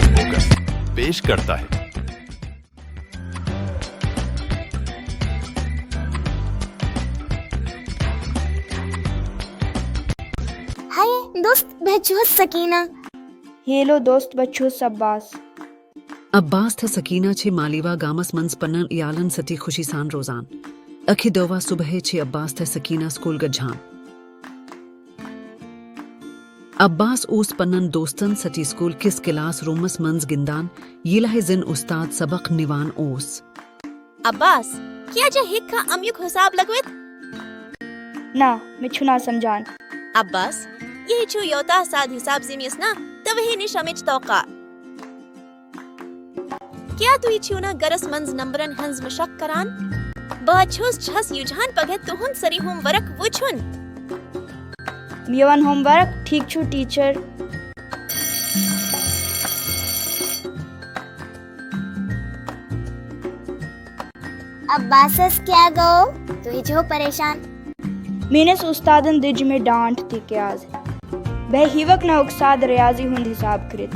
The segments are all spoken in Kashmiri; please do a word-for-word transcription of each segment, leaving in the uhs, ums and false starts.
होकर पेश करता है। ہائے دوست، بہٕ چھُس سکینہ۔ ہیلو دوست، بہٕ چھُس عباس۔ عباس تہٕ سکینہ چھِ مالیوا گامس منٛز پننٮ۪ن عیالن سۭتۍ خوشی سان روزان۔ اکہِ دۄہ صبحٲے چھِ عباس تہٕ سکینہ سکول گژھان۔ عباس اوس پننٮ۪ن دوستن سۭتۍ سکول کِس کلاس رومس منٛز گِنٛدان، ییٚلہِ زن استاد سبق نِوان اوس۔ عباس، کیا جا ہیکھا امیُک حساب لگٲوِتھ؟ نہ، مےٚ چھُنہٕ سمجھان۔ عباس، یہِ چھُ یوٗتاہ سادٕ حساب زِ مےٚ ٲس نہٕ توہہِ نِش امِچ توقع۔ کیا تُہۍ چھِو نہٕ گرس منٛز نمبرن ہٕنٛز مشق کران؟ بہٕ چھُس چھس یوجہان پگہہ تُہُنٛد سٲری ہوم ورک وٕچھُن۔ میون ہوم ورک؟ ٹھیک چھُ ٹیچر۔ عباسس کیا گوٚو؟ تُہۍ چھِو پریشان۔ میٲنِس استادن دِژ مےٚ ڈانٹ تِکیازِ بہٕ ہیوک نہٕ اکھ سادٕ ریاضی ہُنٛد حساب کٔرِتھ۔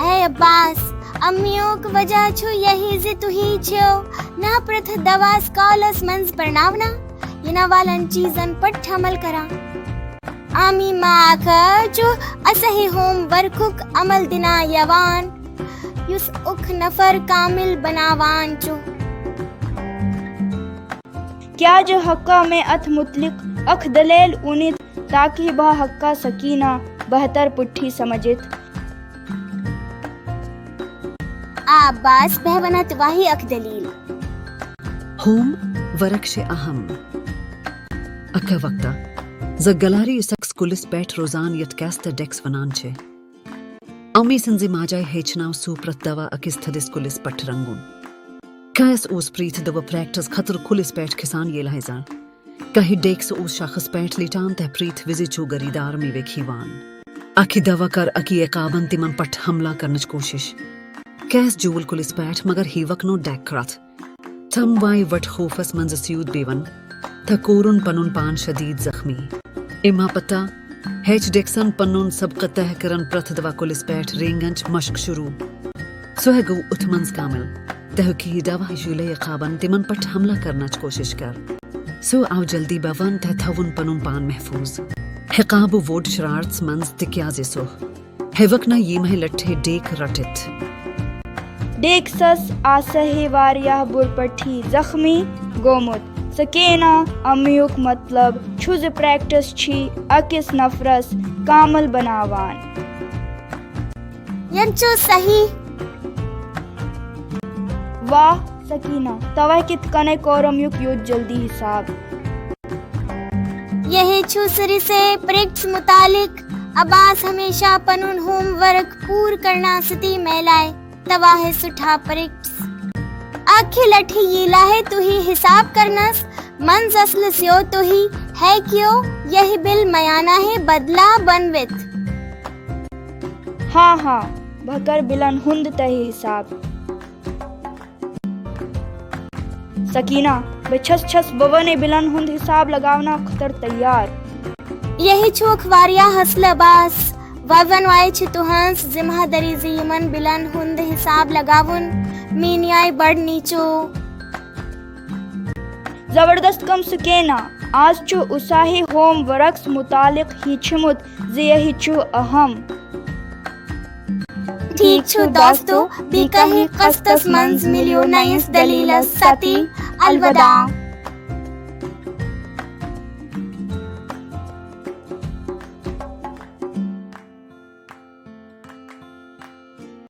اے عباس، امیُک وجہ چھُ یہی زِ تُہۍ چھِو نہ پرٛٮ۪تھ دۄہ سکولس منٛز پرناونہٕ یِنہٕ والٮ۪ن چیزن پٮ۪ٹھ عمل کران۔ امی ماکھ چھُ اصحیح ہوم ورکُک عمل دِنہٕ یِوان، یُس اکھ نفر کامل بناوان چھُ۔ کیا جا ہکا مےٚ اتھ متعلق اکھ دلیل ؤنِتھ تاکہ بہٕ ہکا سکینہ بہتر پٲٹھۍ سمجھِتھ؟ آ عباس، بہٕ ونہٕ توہہِ اکھ دلیل۔ ہوم ورک چھِ اہم۔ اکھ وقتہ زٕ گلاری سک سکولس پٮ۪ٹھ روزان یتھ کیس تہٕ ڈیکس ونان چھِ۔ امی سٕنٛزِ ماجہِ ہیٚچھناو سُہ پرٛٮ۪تھ دۄہ أکِس تھٔدِس کُلِس پٮ۪ٹھ رنٛگُن۔ کیس اوس پرٛٮ۪تھ دۄہ پریکٹس خٲطرٕ کُلِس پٮ۪ٹھ کھسان، ییٚلہِ زن کاہہِ ڈیکس اوس شاخس پٮ۪ٹھ لیٹان تہٕ پرٛٮ۪تھ وِزِ چھُ گری دار میوے کھیوان۔ اکہِ دۄہ کٔر اکہِ عقابن تِمن پٮ۪ٹھ حملہٕ کرنٕچ کوٗشش۔ کیس جوٗل کُلِس پٮ۪ٹھ، مگر ہیوک نہٕ ڈیک کرتھ۔ تھم واے وٹ خوفس منٛز سیود بیون تہٕ کورُن پنُن پان شدید زخمی۔ اما پتہ ہیچ ڈیکسن پنُن سبقہٕ طے کرن پرٛٮ۪تھ دۄہ کُلِس پٮ۪ٹھ رینگنچ مشق شروع۔ سُہ گوٚو اتھ منٛز کامل۔ تہٕ کینٛہہ دوا ہیٚچھو لے عقابن تِمن پٮ۪ٹھ حملہٕ کرنٕچ کوٗشش کر۔ سُہ آو جلدی بھون تہٕ تھوُن پنُن پان محفوظ۔ عقاب ووٹ شرارتس منٛز تِکیازِ سُہ ہیوک نہٕ ییٚمہِ لٹہِ ڈیک رٹِتھ۔ ڈیکسس آسہے واریاہ بُرٕ پٲٹھی زخمی گوٚمُت۔ سکینہ، امیُک مطلب چھُ زِ پریکٹس چھِ أکِس نفرس کامل بناوان۔ یم چھُ صحیح۔ واہ سکینہ، توہہِ کِتھ کٔنۍ کوٚر امیُک یوٗت جلدی حساب؟ یہے چھُ سری سے پریکٹس متعلق۔ عباس ہمیشہ پنُن ہوم ورک پوٗرٕ کرنہٕ سۭتی میلے توہہِ سٹھا پریکٹس۔ اکہِ لٹہِ ییٚلہِ تُہۍ حساب کرنس منٛز اصل سیو، تُہۍ ہیٚکِو یہے بل میانہ ہے بدلہ بنوِتھ۔ ہاں ہاں، بہٕ کرٕ بلن ہُنٛد تہِ حساب۔ سکینہ، بہٕ چھس چھس بہٕ ونے بلن ہُنٛد حساب لگاونہٕ خٲطرٕ تیار۔ یہے چھُکھ واریاہ اصل عباس۔ وۄنۍ وۄنۍ چھِ تُہنٛز ذمہ دٲری زِ یِمن بلن ہُنٛد حساب لگاوُن۔ میٲنۍ آیہِ بڑنی چھُ۔ زبردست کٲم سکینہ۔ آز چھُ اصحیح ہوم ورکس متعلق ہیٚچھمُت زِ یہے چھُ اہم۔ ٹھیک چھُ دوستو، بیٚیہِ کانٛہہ قسطس منٛز مِلیو نٔیِس دٔلیٖلس سۭتی۔ الوداع۔